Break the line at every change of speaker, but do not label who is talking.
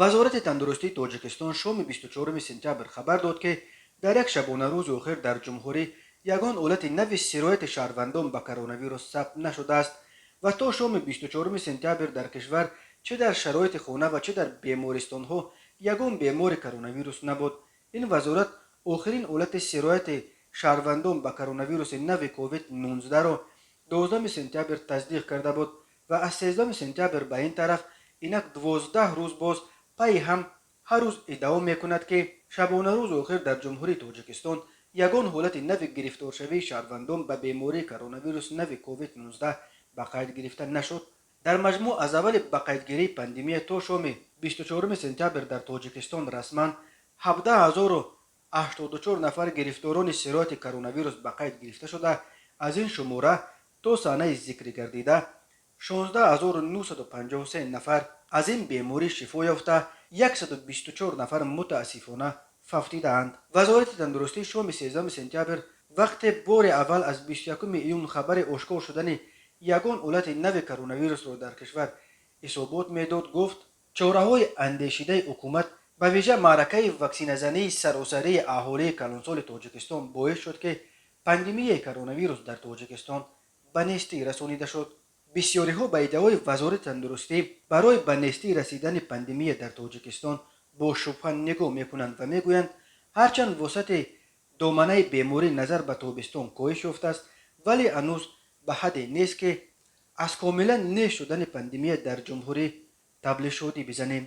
Вазорати тандурустии Тоҷикистон шоми 24 сентябр хабар дод, ки дар як шабонарӯзи охир дар ҷумҳурӣ ягон ҳолати нави сирояти шаҳрвандон ба коронавирус сабт нашудааст ва то шоми 24 сентябр дар кишвар чӣ дар шароити хона ва чӣ дар бемористонҳо ягон бемори коронавирус набуд. Ин вазорат охирин ҳолати сирояти шаҳрвандон ба коронавируси нави COVID-19-ро 12 сентябр тасдиқ карда буд ва аз 13 сентябр ба ин тараф инак 12 рӯз боз пайи ҳам ҳар рӯз иддао мекунад, ки шабонарӯзи охир дар Ҷумҳурии Тоҷикистон ягон ҳолати нави гирифторшавии шаҳрвандон ба бемории коронавирус нави COVID-19 ба қайд гирифта нашуд. Дар маҷмӯъ, аз аввали ба қайдгирии пандемия то шоми 24 сентябр дар Тоҷикистон расман 17 084 нафар гирифторони сирояти коронавирус ба қайд гирифта шуда, аз ин шумора то санаи зикрӣ гардида 16 953 нафар аз ин беморӣ шифо ёфта, 124 нафар мутаассифона фавтидаанд. Вазорати тандурустӣ шоми 13 сентябр, вақте бори аввал аз 21 июн хабари ошкор шудани ягон ҳолати нави коронавирусро дар кишвар ҳисобот медод, гуфт, чораҳои андешидаи ҳукумат, ба вижа маъракаи ваксиназании саросарии аҳолии калонсоли Тоҷикистон, боис шуд, ки пандемияи коронавирус дар Тоҷикистон ба нестӣ расонида шуд. Бисёриҳо ба иддаои Вазорати тандурустӣ барои ба нестӣ расидани пандемия дар Тоҷикистон бо шубҳа нигоҳ мекунанд ва мегӯянд, ҳарчанд вусъати доманаи беморӣ назар ба тобистон коҳиш ёфтааст, вале ҳанӯз ба ҳадде нест, ки аз комилан нест шудани пандемия дар ҷумҳурӣ таблишодӣ бизанем.